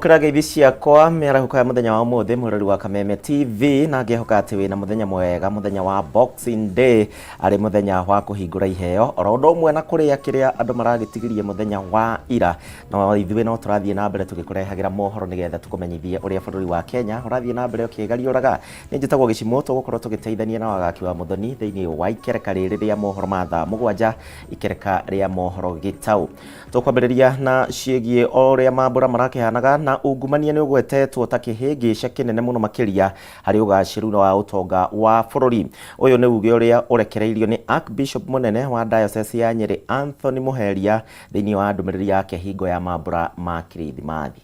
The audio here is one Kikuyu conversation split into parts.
Amũkĩra ngeithi ciakwa mĩarahũko ya mũthenya wa ũmũthĩ, mwĩrori wa Kameme TV, na ngĩhoka atĩ wĩna mũthenya mwega, mũthenya wa Boxing Day, arĩ mũthenya wa kũhingũra iheo oro ũndũ ũmwe na kũrĩa kĩrĩa andũ maragĩtigirie mũthenya wa ira. No ithuĩ no tũrathiĩ na mbere tũgĩkũrehagĩra mohoro nĩgetha tũkũmenyithie ũrĩa bũrũri wa Kenya ũrathiĩ na mbere ũkĩgariũraga. Nĩ njĩtagwo Gĩcimũ, tũgũkorwo tũgĩteithania na Wagaki wa Mũthoni thĩinĩ wa ikereka rĩrĩ rĩa mohoro ma thaa 7, ikereka rĩa mohoro gĩtaũ. Tũkwambĩrĩria na ciĩgiĩ o ũrĩa mambũra marakĩhanaga, na ungumania nĩ ũgwetetwo ta kĩhĩngĩca kĩnene mũno makĩria harĩ ũgacĩru wa ũtonga wa bũrũri. Ũyũ nĩ uge ũrĩa ũrekereirio nĩ Archbishop mũnene wa Diocese ya Nyĩrĩ Anthony Mũheria thĩinĩ wa ndũmĩrĩri yake hingo ya mambũra ma Kirithimathi.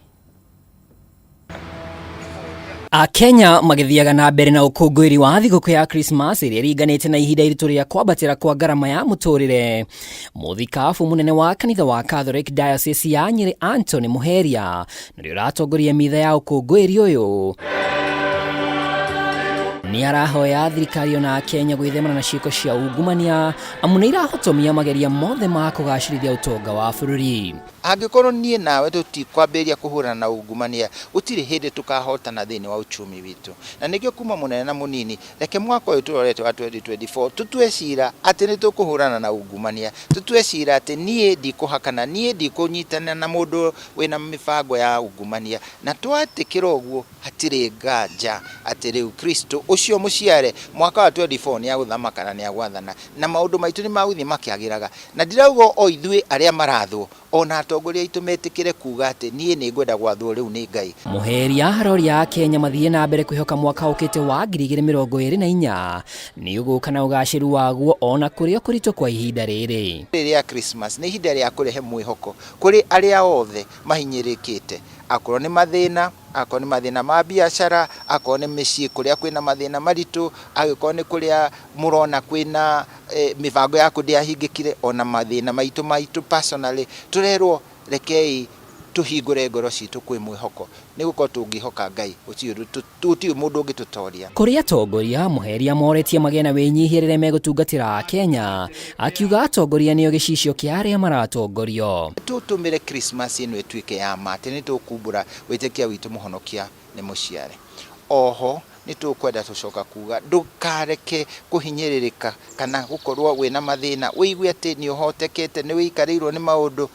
Akenya magĩthiaga na mbere na ũkũngũĩri wa thigũkũ ya Christmas ĩrĩa ĩringanĩte na ihinda iritũ rĩa kwambatĩra kwa ngarama ya mũtũrĩre. Mũthikabu mũnene wa kanitha wa Catholic Diocese ya Nyĩrĩ Anthony Mũheria nĩrĩo ũratongoria mitha ya ũkũngũĩri ũyũ. Nĩ arahoya thirikari ona Akenya gwĩthemana na ciĩko cia ungumania amu nĩ irahotomia mageria mothe ma kũgacĩrithia ũtonga wa bũrũri. Angĩkorwo niĩ nawe tũtikwambĩrĩria kũhũrana na ungumania, gũtirĩ hĩndĩ tũkahotana thĩinĩ wa uchumi witũ. Na nĩkĩo kuma mũnene na mũnini, reke mwaka ũyũ tũrorete wa 2024 tũtue cira atĩ nĩ tũkũhũrana na ungumania, tũtue cira atĩ niĩ ndikũhakana, niĩ ndikũnyitanĩra na mũndũ wĩna mĩbango ya ungumania. Na twetĩkĩra ũguo, hatirĩ nganja atĩ rĩu Kristo ũcio mũciare mwaka wa 24 nĩ agũthamaka na nĩ agwathana, na maũndũ maitũ nĩ magũthiĩ makĩagĩraga. Na ndirauga o ithuĩ arĩa marathwo, ona atongoria aitũ metĩkĩre kuga atĩ niĩ nĩ ngwenda gwathwo rĩu nĩ Ngai. Mũheria aroria Akenya mathiĩ na mbere kwĩhoka mwaka ũkĩte wa 2024 nĩ ũgũka na ũgacĩru waguo ona kũrĩ o kũritũ kwa ihinda rĩrĩ. Rĩrĩ rĩa Christmas nĩ ihinda rĩa kũrehe mwĩhoko kũrĩ arĩa othe mahinyĩrĩkĩte, akorwo nĩ mathĩna, akorwo nĩ mathĩna ma biacara, akorwo nĩ mĩciĩ kũrĩa kwĩna mathĩna maritũ, angĩkorwo nĩ kũrĩa mũrona kwĩna mĩbango yaku ndĩahingĩkire, ona mathĩna maitũ maitũ personally, tũrerwo rekei tũhingũre ngoro citũ kwĩ mwĩhoko, nĩ gũkorwo tũngĩhoka Ngai gũtirĩ mũndũ ũngĩtũtoria. Kũrĩ atongoria, Mũheria moretie magĩe na wĩnyihia rĩrĩa megũtungatĩra Akenya, akiuga atongoria nĩo gĩcicio kĩa arĩa maratongorio. Tũtũmĩre Christmas ĩno ĩtuĩke ya ma atĩ nĩ tũkumbũra wĩtĩkia witũ mũhonokia nĩ mũciare. Oho nĩ tũkwenda tũcoka kuga ndũkareke kũhinyĩrĩrĩka kana gũkorwo wĩna mathĩna ũigue atĩ nĩ ũhotekete, nĩ wĩikarĩirwo nĩ maũndũ.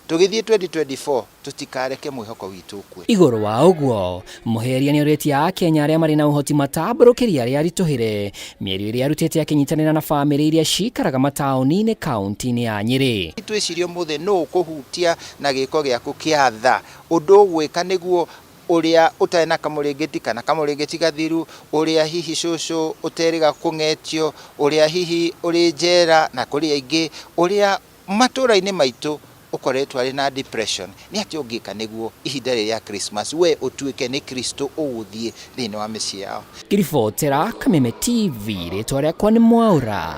Tũgĩthiĩ 2024 tũtikareke mwĩhoko witũ ũkue. Igũrũ wa ũguo, Mũheria nĩ orĩtie Akenya arĩa marĩ na ũhoti matambũrũkĩrie arĩa aritũhĩre mĩario ĩrĩa arutĩte akĩnyitanĩra na bamĩrĩ iria cikaraga mataũni-inĩ kaunti-inĩ ya Nyĩrĩ. Twĩcirie ũmũthĩ nũ ũkũhutia na gĩko gĩaku kĩa tha, ũndũ ũgwĩka nĩguo ũrĩa ũtarĩ na kamũrĩngĩti kana kamũrĩngĩti gathiru, ũrĩa hihi cũcũ ũterĩga kũng'etio, ũrĩa hihi ũrĩ njera na kũrĩ aingĩ, ũrĩa matũũra-inĩ maitũ ũkoretwo arĩ na depression, nĩ atĩa ũngĩka nĩguo ihinda rĩrĩ rĩa Christmas we ũtuĩke nĩ Kristo ũgũthiĩ thĩinĩ wa mĩciĩ yao. Ngĩribotera Kameme TV, rĩtwa rĩakwa nĩ Mwaũra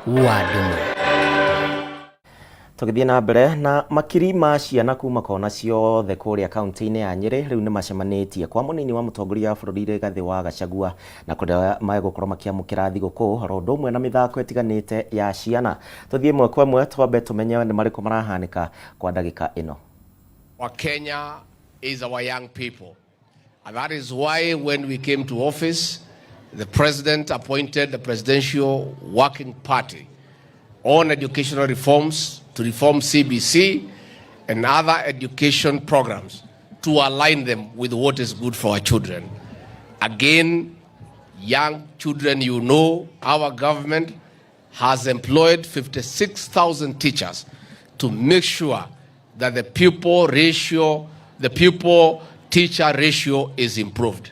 wa Ndung'u. Tũgĩthiĩ na mbere na makiri ma ciana kuma kona ciothe kũrĩa kaunti-inĩ ya Nyĩrĩ rĩu nĩ macemanĩtie kwa mũnini wa mũtongoria wa bũrũri Rigathĩ wa Gachagua, na kũrĩa megũkorwo makĩamũkĩra thigũkũ oro ũndũ ũmwe na mĩthako ĩtiganĩte ya ciana. Tũthiĩ ĩmwe kwa ĩmwe twambe tũmenye nĩ marĩkũ marahanĩka kwa ndagĩka ĩno. Our Kenya is our young people. And that is why when we came to office, the president appointed the Presidential Working Party on educational reforms to reform CBC and other education programs to align them with what is good for our children. Again, young children, you know, our government has employed 56,000 teachers to make sure that the pupil ratio, the pupil teacher ratio is improved.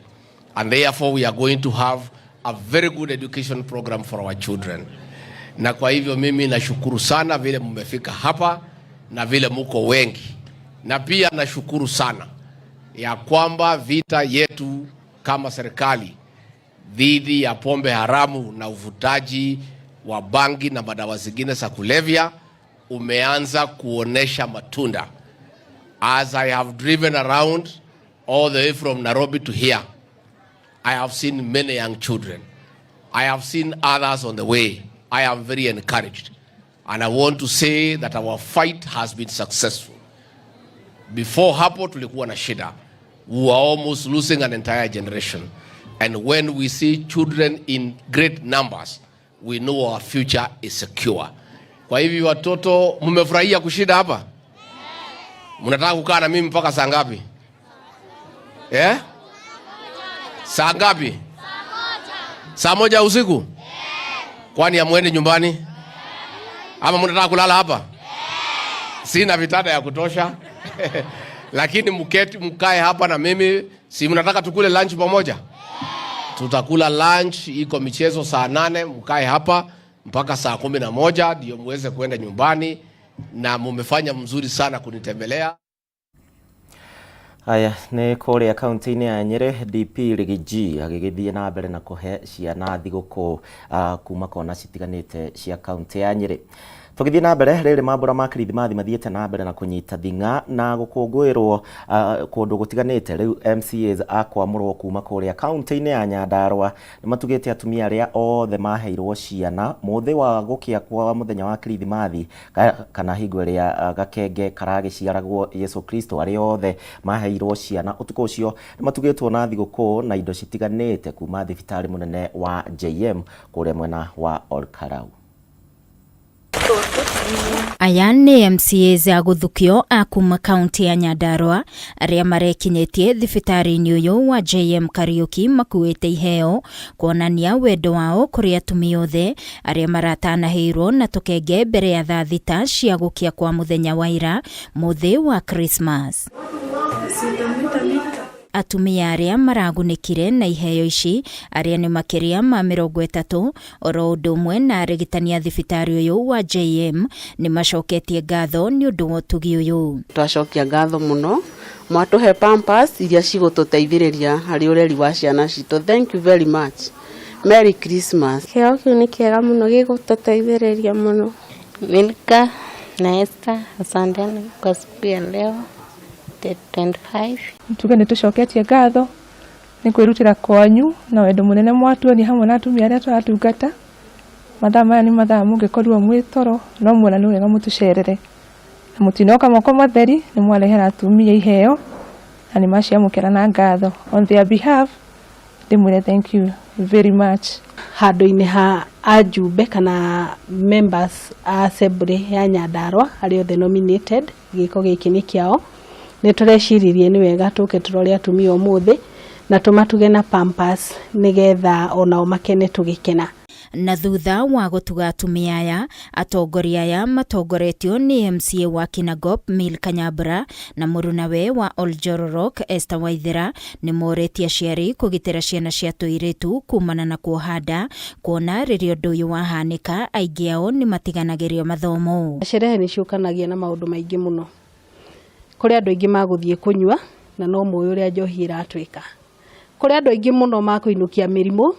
And therefore we are going to have a very good education program for our children. Na kwa hivyo mimi nashukuru sana vile mmefika hapa na vile muko wengi. Na pia nashukuru sana ya kwamba vita yetu kama serikali dhidi ya pombe haramu na uvutaji wa bangi na madawa zingine za kulevya umeanza kuonesha matunda. As I have driven around all the way from Nairobi to here, I have seen many young children. I have seen others on the way. I am very encouraged. And I want to say that our fight has been successful. Before hapo tulikuwa na shida. We were almost losing an entire generation. And when we see children in great numbers, we know our future is secure. Kwa hivyo watoto, mmefurahia kushinda hapa? Mnataka kukaa na mimi mpaka saa ngapi? Eh? Saa ngapi? Saa 1 usiku? Kwani hamwendi nyumbani? Ama mnataka kulala hapa? Sina vitanda ya kutosha. Lakini mketi mkae hapa na mimi, si mnataka tukule lunch pamoja? Tutakula lunch, iko michezo saa 8, mkae hapa mpaka saa 11 ndio muweze kuenda nyumbani, na mumefanya mzuri sana kunitembelea. Haya nĩ kũrĩa kaunti-inĩ ya Nyĩrĩ DP Riggy G agĩgĩthiĩ na mbere na kũhe ciana thigũkũ kuma kona citiganĩte cia kaunti ya Nyĩrĩ. Tũgĩthiĩ na mbere rĩrĩ mambũra ma Kirithimathi mathiĩte na mbere na kũnyita thing'a na gũkũngũĩrwo kũndũ gũtiganĩte. Rĩu MCAs a kwamũrwo kuma kũrĩa kaunti-inĩ ya Nyandarua nĩ matugĩte atumia arĩa othe maheirwo ciana mũthĩ wa gũkĩa kwa mũthenya wa Kirithimathi kana hingo ĩrĩa gakenge karagĩciaragwo Yesu Kristo, arĩa othe maheirwo ciana ũtukũ ũcio nĩ matugĩtwo na thigũkũ na indo citiganĩte kuma thibitarĩ mũnene wa JM kũrĩa mwena wa Olkalau. Aya nĩ MCAs a gũthukio a kuma kaunti ya Nyandarua arĩa marekinyĩtie thibitarĩ-inĩ ũyũ wa JM Kariuki makuĩte iheo kuonania wendo wao kũrĩ atumia othe arĩa maratanahĩirwo na tũkenge mbere ya thaa 6 cia gũkĩa kwa mũthenya wa ira mũthĩ wa Christmas. Atumia arĩa maragunĩkire na iheo ici arĩa nĩ makĩria ma 30 oro ũndũ ũmwe na arigitani a thibitarĩ ũyũ wa JM nĩ macoketie ngatho nĩ ũndũ wa ũtugi ũyũ. Twacokia ngatho mũno mwatũhe pampers iria cigũtũteithĩrĩria harĩ ũreri wa ciana citũ. Thank you very much. Merry Christmas. Kĩheo kĩu nĩ kĩega mũno, gĩgũtũteithĩrĩria mũno. Milka na Esther, asanteni kwa siku ya leo 25. Tuge nĩ tũcoketie ngatho nĩ kwĩrutĩra kwanyu na wendo mũnene mwatuonia hamwe na atumia arĩa tũratungata. Mathaa maya nĩ mathaa mũngĩkorirwo mwĩ toro, no muona nĩ wega mũtũcerere na mũtinoka moko matheri, nĩ mwarehera atumia iheo na nĩ maciamũkĩra na ngatho. On their behalf ndĩmwĩre thank you very much. Handũ-inĩ ha ajumbe kana members a assembly ya Nyandarua arĩa othe nominated, gĩko gĩkĩ nĩ kĩao. Nĩ tũreciririe nĩ wega tũke tũrore atumia ũmũthĩ na tũmatuge na pampers nĩgetha onao makene tũgĩkena. Na thutha wa gũtuga atumia aya, atongoria aya matongoretio nĩ MCA wa Kinangop Milka Nyambura na mũrunawe wa Oljororok Esther Waithera nĩ moretie aciari kũgitĩra ciana cia tũirĩtu kumana na kuoha nda, kuona rĩrĩa ũndũ ũyũ wahanĩka aingĩ ao nĩ matiganagĩrio mathomo. Sherehe nĩ ciũkanagia na maũndũ maingĩ mũno. Kũrĩ andũ aingĩ magũthiĩ kũnyua na no mũĩ ũrĩa njohi ĩratwĩka. Kũrĩ andũ aingĩ mũno makũinũkia mĩrimũ,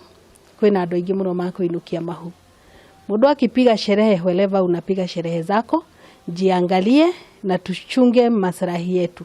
kwĩna andũ aingĩ mũno makũinũkia mahu. Mũndũ akipiga sherehe, wherever unapiga sherehe zako, jiangalie na tuchunge maslahi yetu.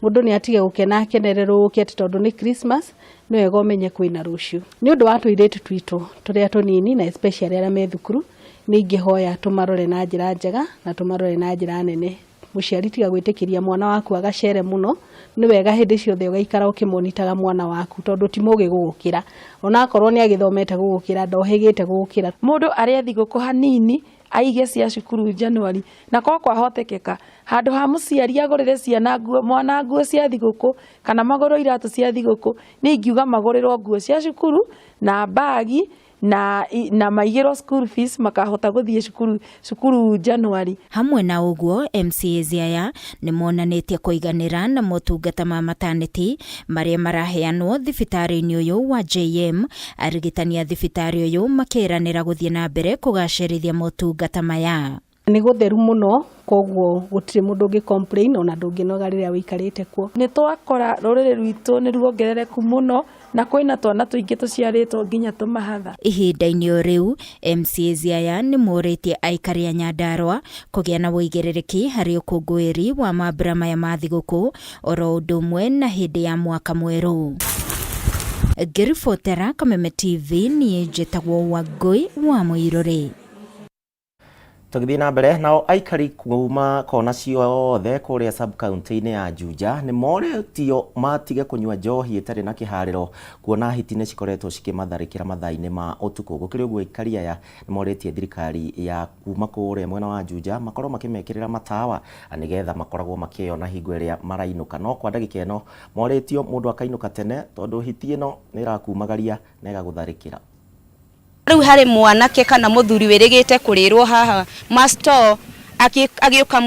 Mũndũ nĩ atige gũkena akenererũke atĩ tondũ nĩ Christmas, nĩ wega ũmenye kwĩna rũciũ. Nĩ ũndũ wa tũirĩtu twitũ tũrĩa tũnini na especially arĩa me thukuru, nĩ ingĩhoya tũmarore na njĩra njega na tũmarore na njĩra nene. Mũciari tiga gwĩtĩkĩria mwana waku agacere mũno, nĩ wega hĩndĩ ciothe ũgaikara ũkĩmonitaga mwana waku tondũ ti mũgĩ gũgũkĩra. Onakorwo nĩ agĩthomete gũgũkĩra, ndohĩgĩte gũgũkĩra. Mũndũ arĩe thigũkũ hanini aige cia cukuru January, na kwa kwahotekeka handũ ha mũciari agũrĩre ciana nguo, mwana nguo cia thigũkũ kana magũrwo iratũ cia thigũkũ, nĩ ingiuga magũrĩrwo nguo cia cukuru na bagi na maigĩrwo school fees makahota gũthiĩ cukuru January. Hamwe na ũguo MCAs aya nĩ monanĩtie kũiganĩra na motungata ma maternity marĩa maraheanwo thibitarĩ-inĩ ũyũ wa JM. Arigitani a thibitarĩ ũyũ makĩranĩra gũthiĩ na mbere kũgacĩrithia motungata maya. Nĩ gũtheru mũno, koguo gũtirĩ mũndũ ũngĩ complain ona ndũngĩnoga rĩrĩa wĩikarĩte kuo. Nĩ twakora rũrĩrĩ rwitũ nĩ ruongerereku mũno na kwĩna twana tũingĩ tũciarĩtwo nginya tũmahatha. Ihinda-inĩ o rĩu MCAs aya nĩ morĩtie aikari a Nyandarua kũgĩa na ũigĩrĩrĩki harĩ ũkũngũĩri wa mambura maya ma thigũkũ oro ũndũ ũmwe na hĩndĩ ya mwaka mwerũ. Ngĩribotera Kameme TV, niĩ njĩtagwo Wangũi wa Mũirũrĩ. Tũgĩthiĩ na mbere nao aikari kuma kona ciothe kũrĩa sub county-inĩ ya Juja nĩ morĩtio matige kũnyua njohi ĩtarĩ na kĩharĩro kuona hiti nĩ cikoretwo cikĩmatharĩkĩra mathaa-inĩ ma ũtukũ. Gũkĩrĩ ũguo aikari aya nĩ morĩtie thirikari ya kuma kũrĩa mwena wa Juja makorwo makĩmekĩrĩra matawa nĩgetha makoragwo makĩyona hingo ĩrĩa marainũka. No kwa ndagĩka ĩno morĩtio mũndũ akainũka tene tondũ hiti ĩno nĩ ĩrakumagaria na ĩgagũtharĩkĩra. Rĩu harĩ mwanake kana mũthuri wĩrĩgĩte kũrĩrwo haha ma store agĩũka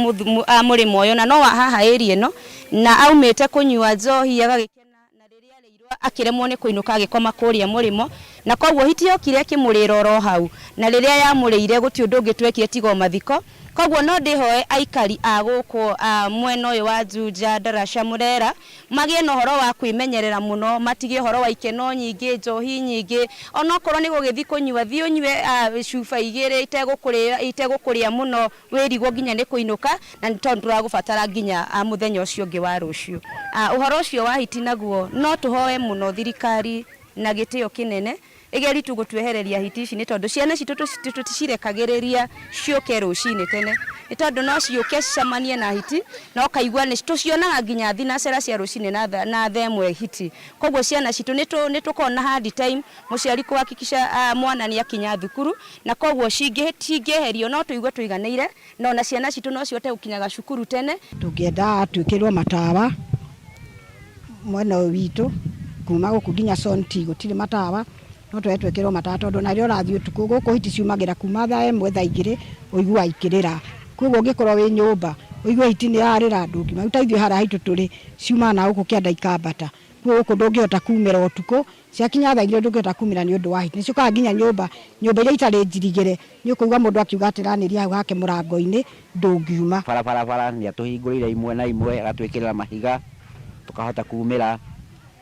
mũrĩmo ũyũ na no wa haha area ĩno na aumĩte kũnyua njohi agagĩkena na rĩrĩa arĩirwo akĩremwo nĩ kũinũka agĩkoma kũrĩa mũrĩmo na koguo hiti yokire ĩkĩmũrĩra oro hau na rĩrĩa yamũrĩire gũtirĩ ũndũ ũngĩ twekire tiga o mathiko. Koguo no ndĩhoe aikari a gũkũ mwena ũyũ wa Juja, Ndaraca, Murera magĩe na ũhoro wa kwĩmenyerera mũno, matige ũhoro wa ikeno nyingĩ, njohi nyingĩ, onokorwo nĩ gũgĩthiĩ kũnyua, thiĩ ũnyue cuba igĩrĩ itegũkũrĩa mũno wĩrigwo nginya nĩ kũinũka, na nĩ tondũ tũragũbatara nginya mũthenya ũcio ũngĩ wa rũciũ. Ũhoro ũcio wa hiti naguo no tũhoe mũno thirikari na gĩtĩo kĩnene ĩgeri tu gũtwehereria hiti ici nĩ tondũ ciana citũ tũticirekagĩrĩria ciũke rũcinĩ tene nĩ tondũ no ciũke cicemanie na hiti na ũkaigua nĩ tũcionaga nginya thinacera cia rũcinĩ na thaa ĩmwe hiti. Koguo ciana citũ nĩ tũkoragwo na hard time mũciari kũ hakikisha mwana nĩ akinya thukuru na koguo cingĩeherio no tũigue tũiganĩire na ona ciana citũ no cihote gũkinyaga cukuru tene. Tũngĩenda twĩkĩrwo matawa mwena ũyũ witũ kuma gũkũ nginya Sonti gũtirĩ matawa no twende twĩkĩrwo matawa tondũ ona rĩrĩa ũrathiĩ ũtukũ gũkũ hiti ciumagĩra kuma thaa ĩmwe thaa igĩrĩ ũiguaga ikĩrĩra koguo ũngĩkorwo wĩ nyũmba ũigue hiti nĩ yarĩra ndũngiuma. Rĩu ta ithuĩ harĩa haitũ tũrĩ ciumaga na gũkũ kĩanda ikambata koguo gũkũ ndũngĩhota kumĩra ũtukũ ciakinya thaa igĩrĩ ndũngĩhota kumĩra nĩ ũndũ wa hiti. Nĩ ciũkaga nginya nyũmba, nyũmba iria itarĩ njirigĩre nĩ ũkũigua mũndũ akiuga atĩranĩria hau hake mũrango-inĩ ndũngiuma. Barabara nĩ atũhingũrĩire imwe na imwe agatwĩkĩrĩra mahiga tũkahota kumĩra,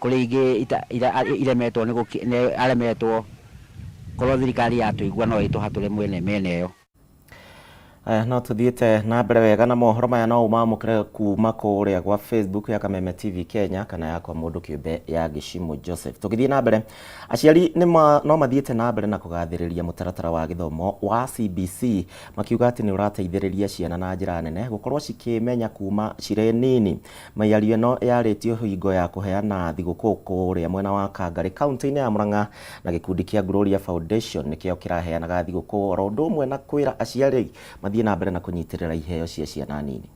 kũrĩ ingĩ iremetwo nĩ aremetwo, korwo thirikari yatũigua no ĩtũhatũre mĩena ĩyo. Aya no tuthiĩte na mbere wega na mohoro maya no ũmamũkĩre kuma kũrĩa gwa Facebook ya Kameme TV Kenya kana yakwa mũndũ kĩũmbe ya Gĩcimũ Joseph. Tũgĩthiĩ na mbere, aciari no mathiĩte na mbere na kũgathĩrĩria mũtaratara wa gĩthomo wa CBC makiuga atĩ nĩ ũrateithĩrĩria ciana na njĩra nene gũkorwo cikĩmenya kuma cirĩ nini. Mĩario ĩno yarĩtio hingo ya kũheana thigũkũ kũrĩa mwena wa Kangarĩ kaunti-inĩ ya Murang'a na gĩkundi kĩa Gloria Foundation nĩkĩo kĩraheanaga thigũkũ oro ũndũ ũmwe na kwĩra aciari mathiĩ na mbere na kũnyitĩrĩra iheo cia ciana nini.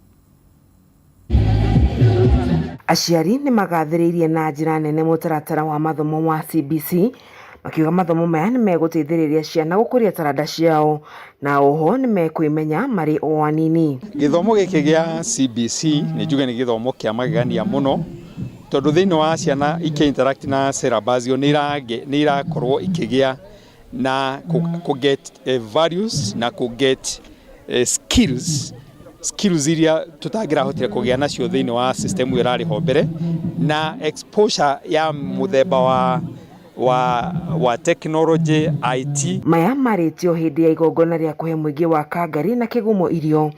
Aciari nĩ magathĩrĩirie na njĩra nene mũtaratara wa mathomo wa CBC makiuga mathomo maya nĩ megũteithĩrĩria ciana gũkũria taranda ciao na oho nĩ mekwĩmenya marĩ o anini. Gĩthomo gĩkĩ gĩa CBC nĩ njuge nĩ gĩthomo kĩa magegania mũno tondũ thĩinĩ wa ciana ikĩ interact na syllabus ĩyo nĩ irakorwo ikĩgĩa na kũ get values na kũ get skills skills iria tũtangĩrahotire kũgĩa nacio thĩinĩ wa system ĩyo ĩrarĩ ho mbere na exposure ya mũthemba wa technology IT. Maya marĩtio hĩndĩ ya igongona rĩa kũhe mũingĩ wa Kangari na Kĩgumo irio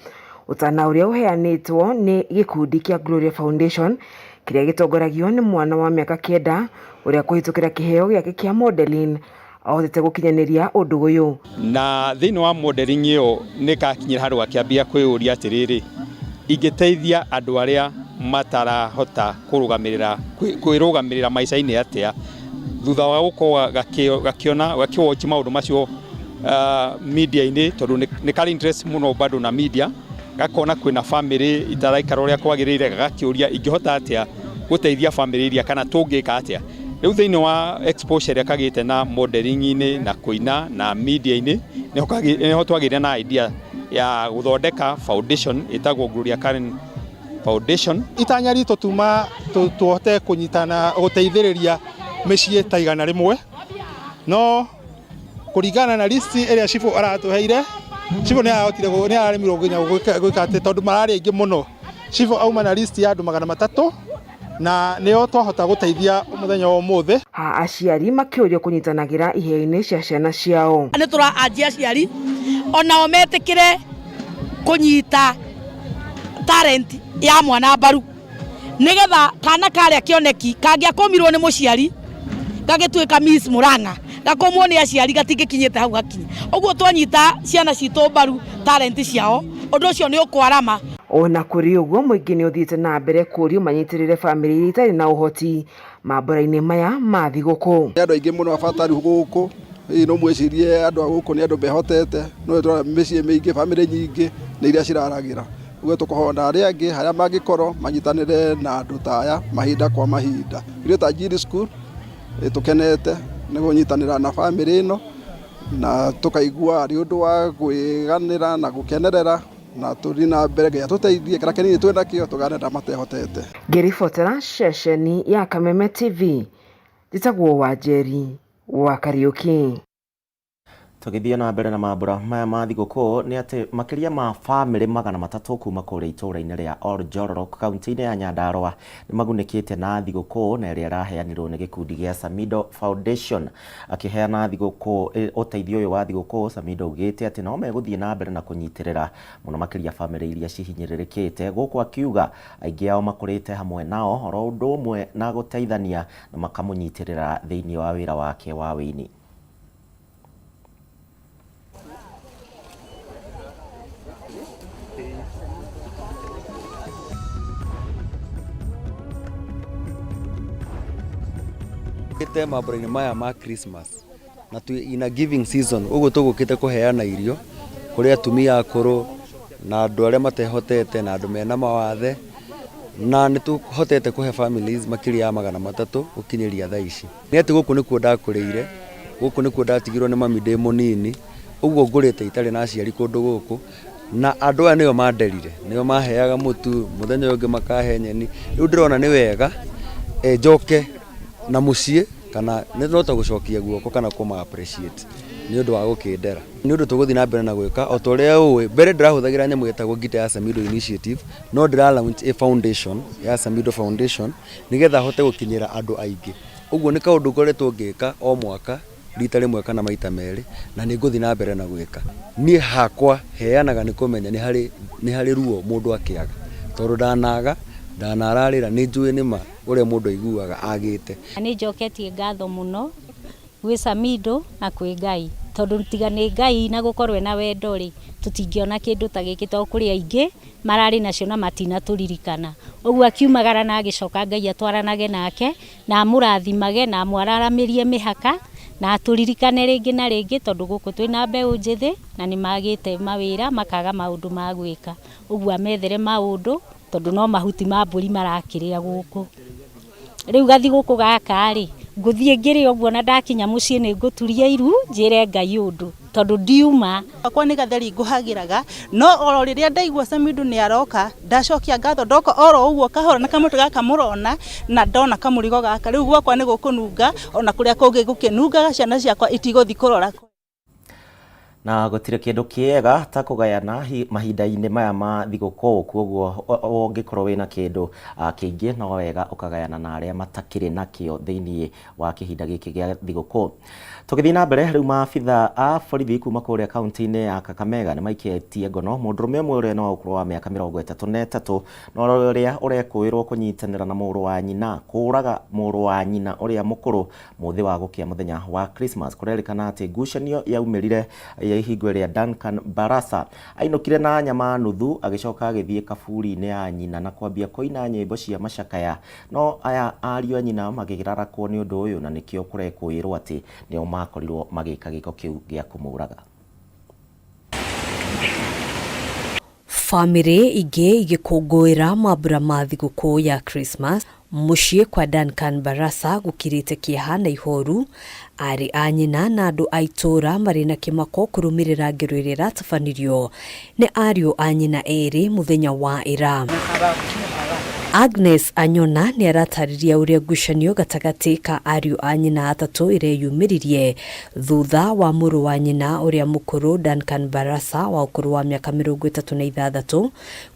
ũtana ũrĩa ũheanĩtwo nĩ gĩkundi kĩa Gloria Foundation kĩrĩa gĩtongoragio nĩ mwana wa mĩaka 9 ũrĩa kũhĩtũkĩra kĩheo gĩake kĩa modeling ahotete gũkinyanĩria ũndũ ũyũ. Na thĩinĩ wa modeling ĩyo nĩ gakinyĩra handũ gakĩambia kwĩyũria atĩrĩrĩ, ingĩteithia andũ arĩa matarahota kwĩrũgamĩrĩra maica-inĩ atĩa thutha wa gũkorwo gakĩona gakĩwatch maũndũ macio media-inĩ tondũ nĩ karĩ interest mũno bado na media, gakona kwĩna family itaraikara ũrĩa kwagĩrĩire, gagakĩũria ingĩhota atĩa gũteithia family iria kana tũngĩka atĩa. Rĩu thĩinĩ wa exposure ĩrĩa kagĩte na modeling-inĩ na kũina na media-inĩ nĩho twagĩire na idea ya gũthondeka foundation ĩtagwo Gloria Karen Foundation. Itanya ritũ tuma tũhote kũnyitana gũteithĩrĩria mĩciĩ ta 100 no kũringana na list ĩrĩa cibũ aratũheire, cibũ nĩ arahotire nĩ araremirwo nginya gwĩka atĩ tondũ mararĩ aingĩ mũno. Cibũ auma na list ya andũ 300 na nĩo twahota gũteithia mũthenya wa ũmũthĩ. Ha aciari makĩũrio kũnyitanagĩra iheo-inĩ cia ciana ciao. Nĩ tũra-anjia aciari onao metĩkĩre kũnyita talent ya mwana mbaru nĩgetha kana karĩa kĩoneki kangĩakũmirwo nĩ mũciari gagĩtuĩka Miss Murang'a. Gakũmwo nĩ aciari gatingĩkinyĩte hau gakinye. Ũguo twanyita ciana citũ mbaru talent ciao, ũndũ ũcio nĩ ũkwarama. Ona kũrĩ ũguo, mũingĩ nĩ ũthiĩte na mbere kũũrio manyitĩrĩre bamĩrĩ iria itarĩ na ũhoti mambũra-inĩ maya ma thigũkũ. Nĩ andũ aingĩ mũno abataru gũkũ, hihi no mwĩcirie andũ a gũkũ nĩ andũ mehotete, no nĩ tũrona mĩciĩ mĩingĩ, bamĩrĩ nyingĩ nĩ iria ciraragĩra. Ũguo tũkũhoya arĩa angĩ harĩa mangĩkorwo manyitanĩre na andũ ta aya mahinda kwa mahinda. Ithuĩ ta Njiri School nĩ tũkenete nĩ kũnyitanĩra na bamĩrĩ ĩno na tũkaigua arĩ ũndũ wa kwĩganĩra na gũkenerera na tũthiĩ na mbere nginya tũteithie kĩrĩa kĩnini twĩ nakĩo tũgayane na matehotete. Ngĩribotera ceceni ya Kameme TV, njĩtagwo Wanjeri wa Kariũki. Tũgĩthiĩ na mbere na mambura maya ma thigũkũ nĩ atĩ makĩria ma bamĩrĩ 300 kuma kũrĩa itũũra-inĩ rĩa Oljororok kaunti-inĩ ya Nyandarua nĩ magunĩkĩte na thigũkũ na ĩrĩa ĩraheanirwo nĩ gĩkundi gĩa Samido Foundation. Akĩheana thigũkũ ũteithio ũyũ wa thigũkũ, Samido augĩte atĩ no megũthiĩ na mbere na kũnyitĩrĩra mũno makĩria bamĩrĩ iria cihinyĩrĩrĩkĩte, gũkũ akiuga aingĩ ao makũrĩte hamwe nao oro ũndũ ũmwe na gũteithania na makamũnyitĩrĩra thĩinĩ wa wĩra wake wa wĩini. Tũkĩte mambura-inĩ maya ma Christmas na twĩ in a giving season ũguo tũgũkĩte kũheana irio kũrĩ atumia akũrũ na andũ arĩa matehotete na andũ mena mawathe na nĩ tũhotete kũhe families makĩria ya 300 gũkinyĩria thaa ici. Nĩ atĩ gũkũ nĩkuo ndakũrĩire, gũkũ nĩkuo ndatigirwo nĩ mami ndĩ mũnini, ũguo ngũrĩte itarĩ na aciari kũndũ gũkũ, na andũ aya nĩo manderire, nĩo maheaga mũtu, mũthenya ũyũ ũngĩ makahe nyeni, rĩu ndĩrona nĩ wega njoke na mũciĩ kana no ta gũcokia guoko kana kũma appreciate nĩ ũndũ wa gũkĩndera. Nĩ ũndũ tũgũthiĩ na mbere na gwĩka o ta ũrĩa ũĩ, mbere ndĩrahũthagĩra nyamũ ĩtagwo ngita ya Samido Initiative, no ndĩra launch a foundation ya Samido Foundation nĩgetha hote gũkinyĩra andũ aingĩ. Ũguo nĩ kaũndũ ngoretwo ngĩka o mwaka rita rĩmwe kana maita merĩ na nĩ ngũthiĩ na mbere na gwĩka. Niĩ hakwa heanaga nĩ kũmenya nĩ harĩ, nĩ harĩ ruo mũndũ akĩaga tondũ ndanaga, ndanararĩra, nĩ njũĩ nĩ ma ũrĩa mũndũ aiguaga agĩte. Nĩ njoketie ngatho mũno gwĩ Samido na kwĩ Ngai, tondũ tiga nĩ Ngai na gũkorwo ena wendo rĩ, tũtingĩona kĩndũ ta gĩkĩ tondũ kũrĩ aingĩ mararĩ nacio na matinatũririkana. Ũguo akiumagara na agĩcoka Ngai atwaranage nake na amũrathimage na amwararamĩrie mĩhaka na atũririkane rĩngĩ na rĩngĩ, tondũ gũkũ twĩna mbeũ njĩthĩ na nĩ magĩte mawĩra makaga maũndũ ma gwĩka. Ũguo amethere maũndũ tondũ no mahuti ma mbũri marakĩrĩa gũkũ. Rĩu gathigũkũ gaka rĩ, ngũthiĩ ngĩrĩa ũguo na ndakinya mũciĩ nĩ ngũturia iru njĩre Ngai ũndũ tondũ ndiuma. Akwa nĩ gatheri ngũhagĩraga, no oro rĩrĩa ndaigua Samido nĩ aroka, ndacokia ngatho ndoka oro ũguo kahora na kamũtĩ gaka mũrona na ndona kamũrigo gaka, rĩu gwakwa nĩ gũkũnunga ona kũrĩa kũngĩ gũkĩnungaga ciana ciakwa itigũthiĩ kũrora. Na gũtirĩ kĩndũ kĩega ta kũgayana mahinda-inĩ maya ma thigũkũ, koguo ũngĩkorwo wĩna kĩndũ kĩingĩ no wega ũkagayana na arĩa matakĩrĩ nakĩo thĩinĩ wa kĩhinda gĩkĩ gĩa thigũkũ. Tũgĩthiĩ na mbere rĩu, maabitha a borithi kuma kũrĩa kaunti-inĩ ya Kakamega nĩ maikĩtie ngono mũndũrũme ũmwe ũrĩa nĩ wa ũkũrũ wa mĩaka 33 na ũrĩa ũrekũĩrwo kũnyitanĩra na mũrũ wa nyina kũũraga mũrũ wa nyina ũrĩa mũkũrũ mũthĩ wa gũkĩa mũthenya wa Christmas. Kũrerĩkana atĩ ngucanio yaumĩrire ya ihingo rĩa Duncan Barasa ainũkire na nyama nuthu agĩcoka agĩthiĩ kaburi-inĩ ya nyina na kwambia kũina nyĩmbo cia macakaya, no aya ariũ a nyina makĩrarakwo nĩ ũndũ ũyũ na nĩkĩo kũrekũĩrwo atĩ nĩo makorirwo magĩka gĩko kĩu gĩa kũmũraga. Bamĩrĩ ingĩ igĩkũngũĩra mambura ma thigũkũ ya Christmas mũciĩ kwa Duncan Barasa gũkirĩte kĩeha na ihoru, arĩ a nyina na andũ a itũũra marĩ na kĩmako kũrũmĩrĩra ngero ĩrĩa ĩratabanirio nĩ ariũ a nyina erĩ mũthenya wa ĩra. Agnes Anyona nĩ aratarĩria ũrĩa ngucanio gatagatĩ ka ariũ a nyina atatũ ĩreyumĩririe thutha wa mũrũ wa nyina ũrĩa mũkũrũ Duncan Barasa wa ũkũrũ wa mĩaka 36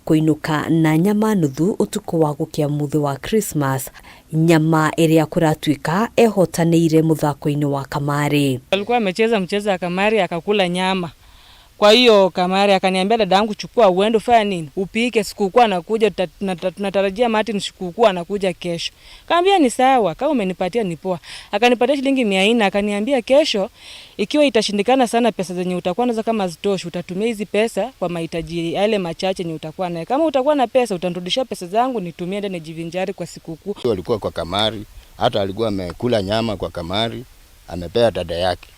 kũinũka na nyama nuthu ũtukũ wa gũkĩa mũthĩ wa Christmas, nyama ĩrĩa kũratuĩka ehotanĩire mũthako-inĩ wa kamarĩ. Alikuwa amecheza mchezo wa kamari akakula nyama. Kwa hiyo kamari akaniambia, dadangu, chukua uende ufanye nini, upike, sikukuu anakuja, tunatarajia Martin sikukuu anakuja kesho. Kaambia ni sawa, kama umenipatia ni poa. Akanipatia shilingi 400, akaniambia kesho ikiwa itashindikana sana pesa zenye utakuwa nazo kama zitoshi, utatumia hizi pesa kwa mahitaji yale machache yenye utakuwa nayo. Kama utakuwa na pesa utanirudishia pesa zangu nitumie ndio nijivinjari kwa sikukuu. Alikuwa kwa kamari, hata alikuwa amekula nyama kwa kamari, amepea dada yake.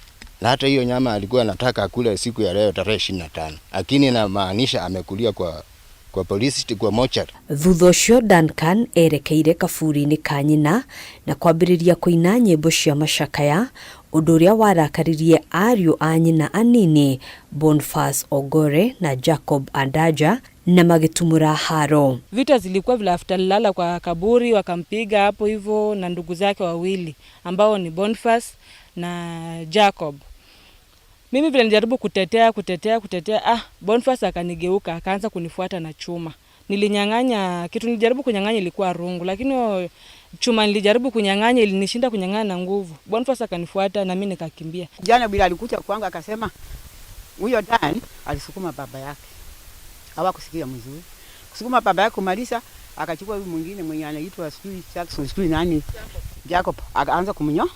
Na hata hiyo nyama alikuwa anataka akule siku ya leo tarehe 25. Lakini inamaanisha amekulia kwa polisi, kwa mochari. Thutha ũcio Duncan erekeire kaburi-inĩ ka nyina na kwambĩrĩria kũina nyĩmbo cia macakaya, ũndũ ũrĩa warakaririe ariũ a nyina anini Boniface Ogore na Jacob Andaja na magĩtumũra haro. Vita zilikuwa vile after alilala kwa kaburi wakampiga hapo hivyo na ndugu zake wawili ambao ni Boniface na Jacob. Mimi vile nilijaribu kutetea, kutetea, kutetea, Boniface akanigeuka, akaanza kunifuata na chuma. Nilinyang'anya, kitu nilijaribu kunyang'anya ilikuwa rungu, lakini chuma nilijaribu kunyang'anya ilinishinda kunyang'anya na nguvu. Boniface akanifuata na mimi nikakimbia. Jana bila alikuja kwangu akasema huyo Dan alisukuma baba yake. Hawakusikia mzuri. Kusukuma baba yake kumaliza, akachukua huyu mwingine mwenye anaitwa sijui Jackson, sijui nani, Jacob, akaanza kumnyoa.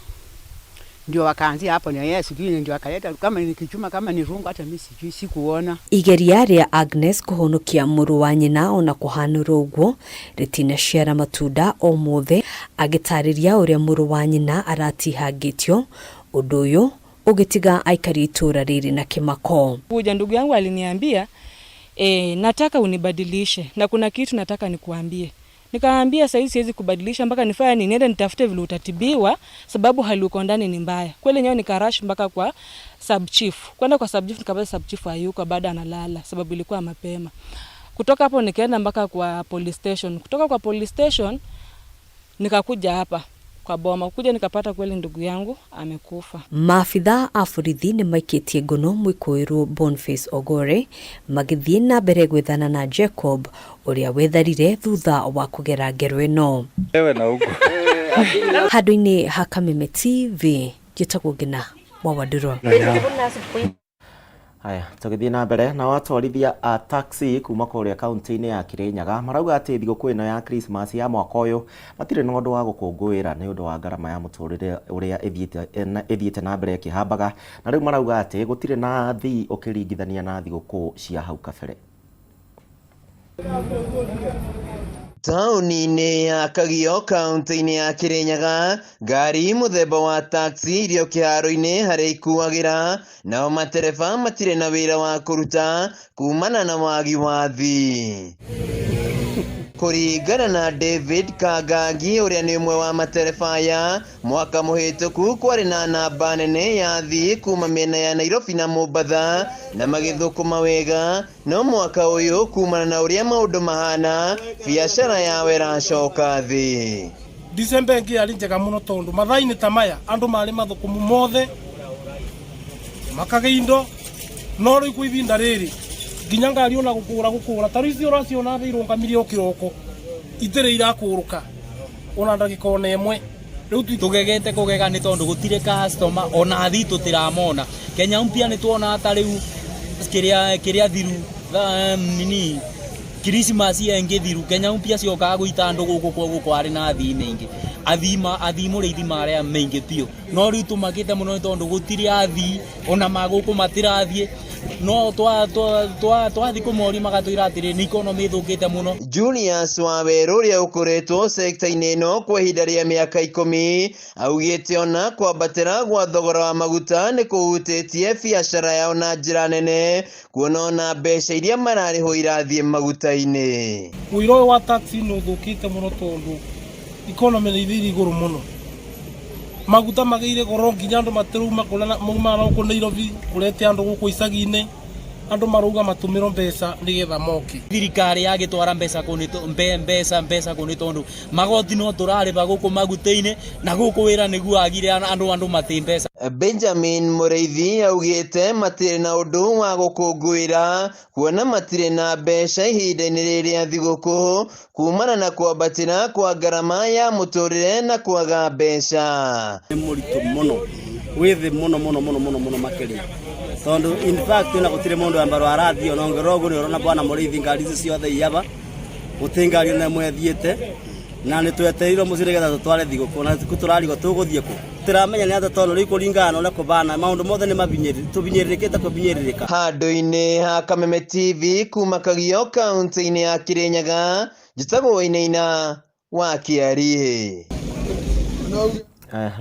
Ndio wakaanzia hapo, ni yeye sijui ndio akaleta kama ni kichuma kama ni rungu, hata mimi sijui, sikuona. Igeria rĩa Agnes kũhonokia mũrũ wa nyina ona kũhanũra ũguo rĩtinaciara matunda o mothe, agĩtarĩria ũrĩa mũrũ wa nyina aratihangĩtio, ũndũ ũyũ ũgĩtiga aikari itũũra rĩrĩ na kĩmako. Kuja ndugu yangu aliniambia, nataka unibadilishe na kuna kitu nataka nikuambie. Nikamwambia sasa hivi siwezi kubadilisha mpaka nifanye nini, niende nitafute vile utatibiwa sababu hali uko ndani ni mbaya. Kweli nyewe nikarash mpaka kwa sub chief. Kwenda kwa sub chief nikapata sub chief hayuko, baada analala sababu ilikuwa mapema. Kutoka hapo nikaenda mpaka kwa police station. Kutoka kwa police station nikakuja hapa kwa boma. Kuja nikapata kweli ndugu yangu amekufa. Maabitha a borithi nĩ maikĩtie ngono mwĩkũĩrwo Boniface Ogore magĩthiĩ na mbere gwethana na Jacob ũrĩa wetharire thutha wa kũgera ngero ĩno. Ewe na ugo. Handũ-inĩ ha Kameme TV, njĩtagwo Ngina wa Wandũrũ. Haya, tũgĩthiĩ na mbere na atwarithia a taxi kuma kũrĩa kaunti-inĩ ya Kirinyaga marauga atĩ thigũkũ ĩno ya Christmas ya mwaka ũyũ matirĩ na ũndũ wa gũkũngũĩra nĩ ũndũ wa ngarama ya mũtũrĩre ũrĩa ĩthiĩte na mbere ĩkĩhambaga, na rĩu marauga atĩ gũtirĩ na athii ũkĩringithania na thigũkũ cia hau kabere. Taũni-inĩ ya Kagio kaunti-inĩ ya Kirinyaga, ngari mũthemba wa taxi irio kĩharo-inĩ harĩa ikuagĩra, nao matereba matirĩ na wĩra wa kũruta kumana na wagi wa athii. Kũringana na David Kangangi ũrĩa nĩ ũmwe wa matereba aya, mwaka mũhĩtũku kwarĩ na namba nene ya athii kuma mĩena ya Nairobi na Mombatha na magĩthũkũma wega, no mwaka ũyũ kumana na ũrĩa maũndũ mahana biacara yao ĩracoka thĩ. December ĩngĩ yarĩ njega mũno tondũ mathaa-inĩ ta maya andũ marĩ mathũkũmu mothe makagĩa indo, no rĩu kwa ihinda rĩrĩ nginya ngari ona gũkũra gũkũra ta rĩu icio ũraciona thĩ irũngamirie o kĩroko itirĩ irakũrũka ona ndagĩka ona ĩmwe. Rĩu tũgegete kũgega nĩ tondũ gũtirĩ customer ona athii tũtiramona. Kenya mpya nĩ tuona ta rĩu kĩrĩa thiru, nini Christmas ĩngĩ thiru, Kenya mpya ciokaga gũita andũ gũkũ kwa gũkũ arĩ na athii maingĩ. Athii mũrĩithi marĩa maingĩ biũ. No rĩu tũmakĩte mũno nĩ tondũ gũtirĩ athii ona magũkũ matirathiĩ. No twathi kũmoria magatwĩra atĩrĩ nĩ economy ĩthũkĩte mũno. Julius Waweru ũrĩa ũkoretwo sekta-inĩ ĩno kwa ihinda rĩa mĩaka 10 augĩte ona kwambatĩra gwa thogora wa maguta nĩ kũhutĩtie biacara yao na njĩra nene, kuona ona mbeca iria mararĩhwo irathiĩ maguta-inĩ. Ũira ũyũ wa taxi nĩ ũthũkĩte mũno tondũ economy nĩ ĩthiĩre igũrũ mũno. Maguta magĩire goro nginya andũ matirauma kũrĩa maumaga na gũkũ Nairobi kũrete andũ gũkũ icagi-inĩ, andũ marauga matũmĩrwo mbeca nĩgetha moke. Thirikari yagĩtwara mbeca kũ nĩ mbeca, mbeca kũ nĩ tondũ magoti no tũrarĩba gũkũ maguta-inĩ na gũkũ wĩra nĩguo agire andũ matĩ mbeca. Benjamin Mũrĩithi augĩte matirĩ na ũndũ wa gũkũngũĩra kuona matirĩ na mbeca ihinda-inĩ rĩrĩ rĩa thigũkũ kumana na kwambatĩra kwa ngarama ya mũtũrĩre na kwaga mbeca. Nĩ mũritũ mũno Wĩ thĩ mũno mũno mũno mũno mũno makĩria, tondũ in fact ona gũtirĩ mũndũ ambaro arathiĩ. Ona ũngĩrora ũguo nĩ ũrona bwana mũrĩithi, ngari ici ciothe iyaba, gũtirĩ ngari ona ĩmwe ĩthiĩte, na nĩ twetereirwo mũciĩ nĩgetha tũtware thigũkũ, na thikũ tũrarigwo tũgũthiĩ kũ, tũramenya nĩ atĩa, tondũ rĩu kũringana na ũrĩa kũbana maũndũ mothe nĩ tũbinyĩrĩrĩkĩte kũbinyĩrĩrĩka. Handũ-inĩ ha Kameme TV kuma Kagio kaunti-inĩ ya Kirinyaga, njĩtagwo Wainaina wa Kĩariĩ.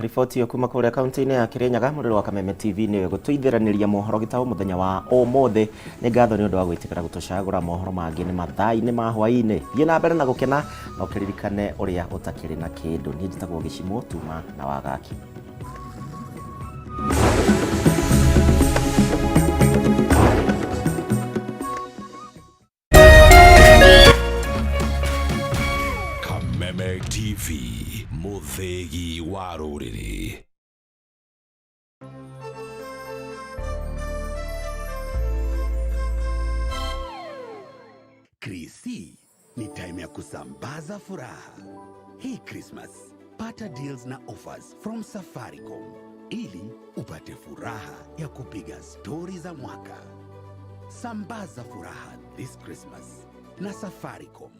Riboti ĩyo kuma kũrĩa kaunti-inĩ ya Kirinyaga, mũrĩrĩ wa Kameme TV nĩwe gũtũithĩranĩria mohoro gĩtaũ mũthenya wa ũmũthĩ. Nĩ ngatho nĩ ũndũ wa gwĩtĩkĩra gũtũcagũra. Mohoro mangĩ nĩ mathaa-inĩ ma hwaĩ-inĩ. Thiĩ na mbere na gũkena na ũkĩririkane ũrĩa ũtakĩrĩ na kĩndũ. Niĩ njĩtagwo Gĩcimũ Tuma na Wagaki. Kameme TV, mũthĩgi wa rũrĩrĩ. Krisi ni time ya kusambaza furaha. Hii Christmas, pata deals na offers from Safaricom ili upate furaha ya kupiga stori za mwaka. Sambaza furaha this Christmas na Safaricom.